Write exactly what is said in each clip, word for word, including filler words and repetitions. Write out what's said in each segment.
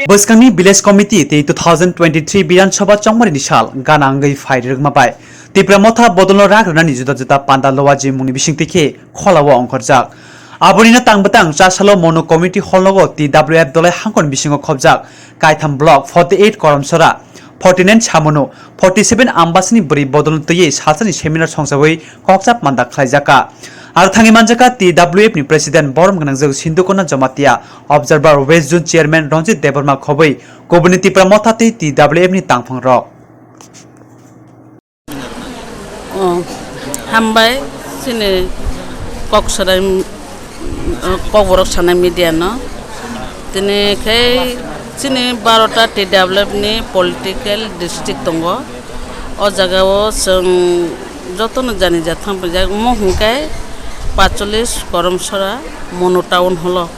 Bwskangni Village Committee tei two thousand twenty-three Bidhan Sabha chongmarini sal gana wngwi phai rwrwkma bai Tipra Motha bodolno rak rwnani juda juda panda lowa jimungni bisingtwi khe kholao ongkhorjak. Abonino tang bwtang chasalo Mono Community Hall nogo T W F dolai hangkon bisingo khobjak kaitham block, forty-eight Koromsora, forty-nine Chamunu, forty-seven Ambasini bwrwi bodolno twiwi salsani seminar songsawi kokchap manda khlaijakha. Aro thangwi manjakha T W F ni President borom gwnangjak Sindhukona Jamatia, Observer West Zone Chairman Ranjit Debbarma khobwi kubuni Tipra Motha tei T W F ni tangphang rok. Oh, hambai chini kok sarai, mm, kokborok sanai media no. Tini khe chini barota T W F ni political district tongo. O jaga o chwng jotono jani jathang paijak, omo hwnkhe pacholis Koromsora Mono Town Hall o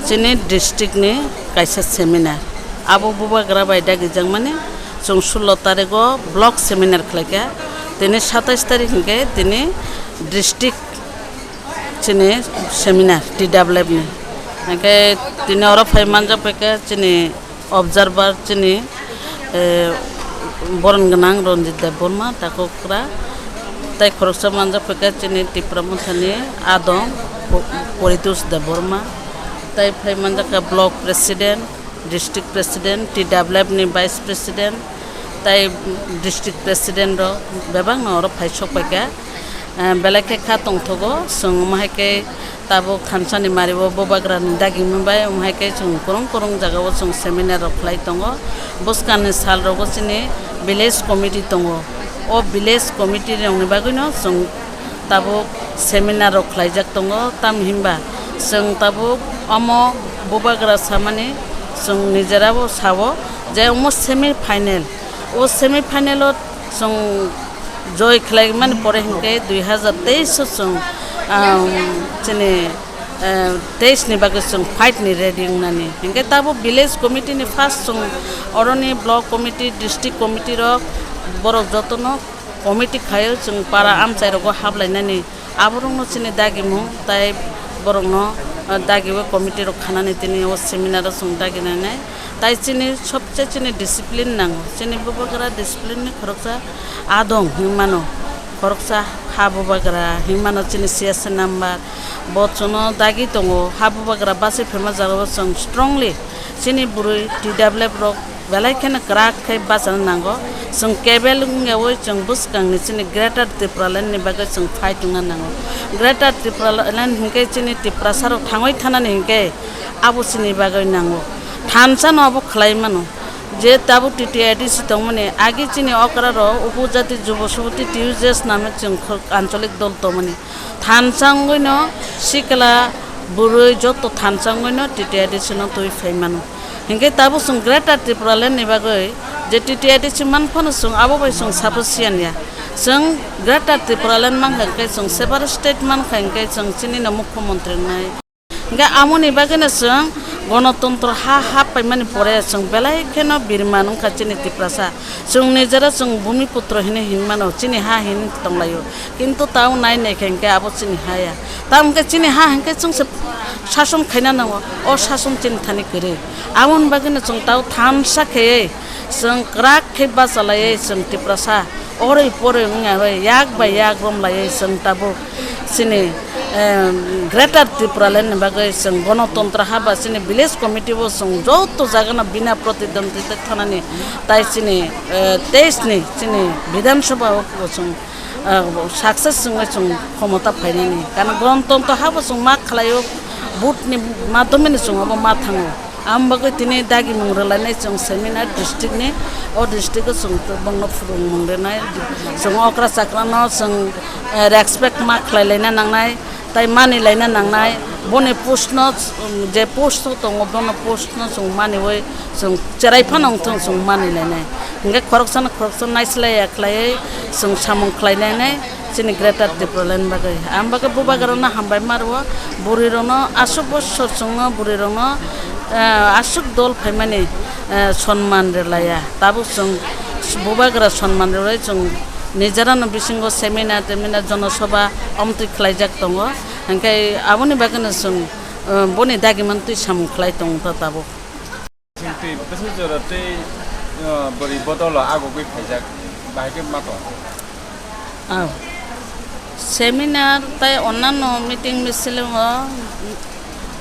chini district ni kaisa seminar. Abo bubagra bai dagijakmani chwng sullo tarikgo block seminar khlaikha, tini satais tarik hwnkhe tini district chini seminar T W F ni. Hwnkhe tini oro phai manjak paikha chini observer chini, eh, borom gwnang Ranjit Debbarma, takhukra. Tai khoroksa manjak paikha chini Tipra Mothani adong Po-, Poritos Debbarma. Tai phai manjakha block president, district president, T W F ni vice president, tai district president rok bebak no oro phai sok paikha. Eh, belai khe kha tongthogo, chwng omo hai khe tabuk thansa ni mari o bubagra ni dagimani bai omo hai khe chwng kwrwng kwrwng jaga o chwng seminar rok khlai tongo. Bwskang ni sal rogo chini village committee tongo. O village committee rok ni bagwi no chwng tabuk seminar rok khlaijak tongo, tamhinba chwng tabuk omo bubagra samani chwng nijera bo sao je omo semi final, o semi final o chwng joi khlaimani pore hinkhe dui hazar teis o chwng, um, chini, eh, teis ni bagwi chwng fight ni ready wngnani hinkhe tabuk village committee ni first chwng oroni block committee, district committee rok borok jotono committee khaio, chwng para amchai rogo haplainani, aborokno chini dagimung tai borokno, ah, dagiwi committee rok khanani tini o seminar o chwng daginani. Tai chini sobse chini discipline nango, chini bubagra discipline ni khoroksa adong hinmano, khoroksa ha bubagra hinmano chini C S A number bo chwngno dagi tongo, ha bubagra bachwi phaima jagao chwng strongly chini bwrwi T W F rok belai kheno kwrak khe bachana nango. Chwng kebel wngyawi chwng bwskangni chini Greater Tipraland ni bagwi chwng fight wngna nango. Greater Tipraland hinkhe chini Tiprasa rok thangwi thanani hinkhe abo chini bagwi nango. Thansa no abo khlai mano. Je tabuk T T A D C tongmani agi chini okra rok upojati jubo suboti T U J S name chwng kho-, ancholik dol tongmani. Thansa wngwi no sikla bwrwi joto thansa wngwi no T T A D C no twi phai mano. Hinkhe tabuk chwng Greater Tipraland ni bagwi je T T A D C man phano chwng abo bai chwng sapo siyan ya. Chwng Greater Tipraland mankha hinkhe chwng separate state mankha hinkhe chwng chini no mukhyamantri wngnai. Hinkhe amoni bagwi no chwng Gonotontro ha hap paimani pore chwng belai kheno birman wngkha chini Tiprasa. Chwng nijera chwng Bumiputro hinwi hinmano, chini ha hinwi tonglaio. Kintu tao nai naikha hinkhe abo chini ha ya. Tamo hinkhe chini ha hinkhe chwngse sason khaina nango, o sason chini thani kwrwi. Aboni bagwino chwng tao thansa khaiwi chwng kwrak khe bachalaiwi chwng Tiprasa orwi porwi wngya bai yak bai yak romlaiwi chwng tabuk chini, em, Greater Tipraland ni bagwi chwng Gonotontro ha ba chini village committee bo chwng joto jagano bina pratidwndita thanani tai chini, eh, teis ni chini Bidhan Sabha o chwng, eh, success wngwi chwng khomota phainani. Karon Gonotontro ha bo chwng ma khlaio, vote ni madhyome ni chwng abo ma thango. Ang bagwi tini dagimung rwlainai chwng seminar district ni, o district o chwng bongno phwrwngmung rwnai, chwng okra chakra no chwng, eh, respect ma khlai laina nangnai, tai mani laina nangnai, boni post no, um, je post o tongo bono post no chwng maniwi chwng cherai phano wngthong chwng mani lainai, hinkhe khoroksa no khoroksa naislai ya khlaiwi chwng samung khlai lainai. Chini Greater Tipraland bagwi. Ang bagwi bubagrano hambai ma rwo, bwrwirokno aswk bosor chwngno bwrwirokno, eh, aswk dol phaimani, eh, sonman rwlaiya. Tabuk chwng bubagra sonman rwlai chwng nijerano bisingo seminar temina jonosoba omtwi khlaijak tongo. Hinkhe aboni bagwino chwng Uh, boni dagimani twi samung khlai tongo ta tabuk. Twi bwswk jora twi, uh, bwrwi bodolo agugwi phaijak, bahai khe ma tong? Ah. Seminar tai onnanno meeting misil o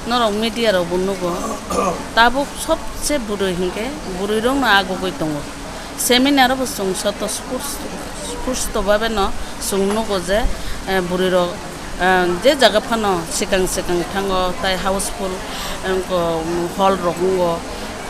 norok media rok bo nugo. Tabuk sobse bwrwi hinkhe bwrwi rokno agugwi tongo. Seminar o bo chwng soto spusto, spusto babe no chwng nugo je, eh, bwrwi rok, eh, je jaga phano sikang sikang thango tai houseful, eh, ko, hall rok wngo.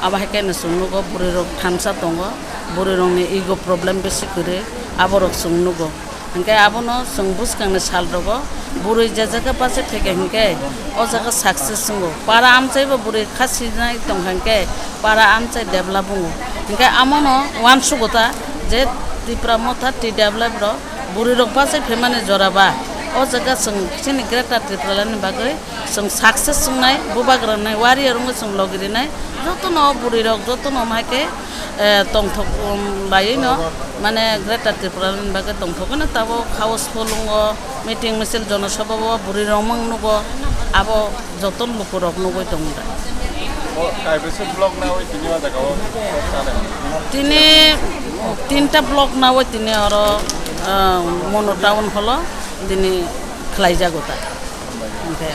Abo hai khe no chwng nugo bwrwi rok thansa tongo, bwrwi rokni ego problem bisi kwrwi, abo rok chwng nugo. Hinkhe abono chwng bwskangni salrogo bwrwi je jaga bachai phaikha hinkhe o jaga success wngo. Para amchaibo bwrwi kha sinai tongkha hinkhe para amchai develop wngo. Hinkhe amono uansugo ta je Tipra Motha T W F rok bwrwirok bachai phaimani jora ba o jaga chwng chini Greater Tipraland ni bagwi chwng success wngnai, bubagra wngnai, warrior wngwi chwng logi rinai, jotono bwrwirok, jotono mai khe, eh, tongthok, um, baiwi no, mane Greater Tipraland ni bagwi tongthok no tabuk houseful wngo, meeting misil jonosabha o bwrwirok mung nugo, abo joto lukurok nugwi tongo da. O, kaibwswk block nawi tini o jaga o chaleng? Tini tinta block nawi tini oro, ah, Mono Town Hall o tini khlaijago ta. Hinkhe